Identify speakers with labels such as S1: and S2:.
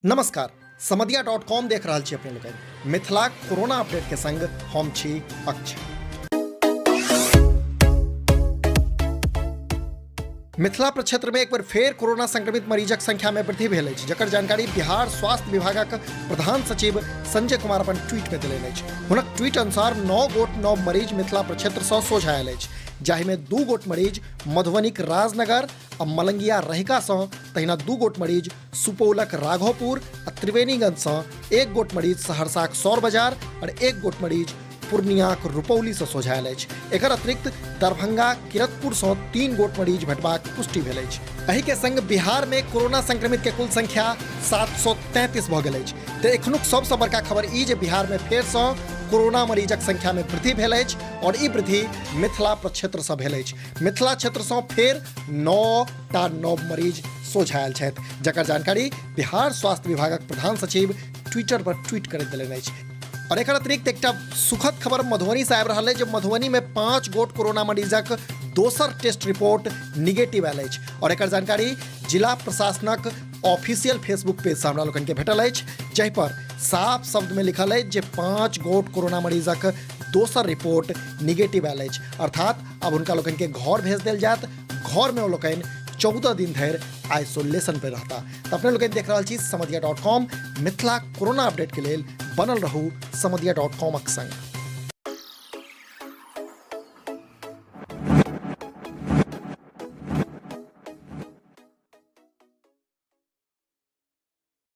S1: नमस्कार, समदिया dot com देख रहल छी अपने लोकनि। मिथिला कोरोना अपडेट के संग हम छी अक्षय। मिथिला प्रक्षेत्र में एक बेर फेर कोरोना संक्रमित मरीजक संख्या में वृद्धि भेल अछि, जकर जानकारी बिहार स्वास्थ्य विभागक प्रधान सचिव संजय कुमार अपन ट्वीट में देलनि अछि। हुनक ट्वीट अनुसार 9 गोट नव मरीज मिथिला प्रक्षेत्र सँ सोझा आयल अछि, जाहि में 2 गोट मरीज मधुबनीक राजनगर आ मलंगिया रहिका सँ, तहिना 2 गोट मरीज सुपौलक राघोपुर आ त्रिवेणीगंज सँ, 1 गोट मरीज सहरसाक सौर बाजार और 1 गोट मरीज पूर्णियाक रुपौली सँ सोझायल अछि। एकर अतिरिक्त दरभंगा किरतपुर सँ 3 गोट मरीज भेटबाक पुष्टि भेल अछि। एहि के संग बिहार में कोरोना संक्रमित के कुल संख्या 733 भऽ गेल अछि। तऽ एखनुक सबसँ बड़का खबर ई जे बिहार में फेर सँ कोरोना मरीजक संख्या में वृद्धि भेल अछि और ई वृद्धि मिथिला प्रक्षेत्र सँ भेल अछि। मिथिला क्षेत्र सँ फेर 9 टा नव मरीज सोझा आयल छथि, जकर जानकारी बिहार स्वास्थ्य विभागक प्रधान सचिव ट्विटर पर ट्वीट करैत देलनि अछि। और एकर अतिरिक्त एकटा सुखद खबर मधुबनी से आबि रहल अछि जे मधुबनी में 5 गोट कोरोना मरीजक दोसर टेस्ट रिपोर्ट निगेटिव आयल अछि और एकर जानकारी जिला प्रशासनक ऑफिशियल फेसबुक पेज से हमरा लोकनि के भेटल अछि, जाहि पर साफ शब्द में लिखल अछि जे 5 गोट कोरोना मरीजक दोसर रिपोर्ट निगेटिव आयल अछि, अर्थात अब हुनका लोकनि के घर भेज देल जायत। घर में ओ लोकनि 14 दिन धरि आइसोलेशन पर रहता। तऽ अपने लोकनि देख रहल छी समदिया dot com. Mithila corona update के लेल बनल रहू समदिया डॉट कॉमक संग।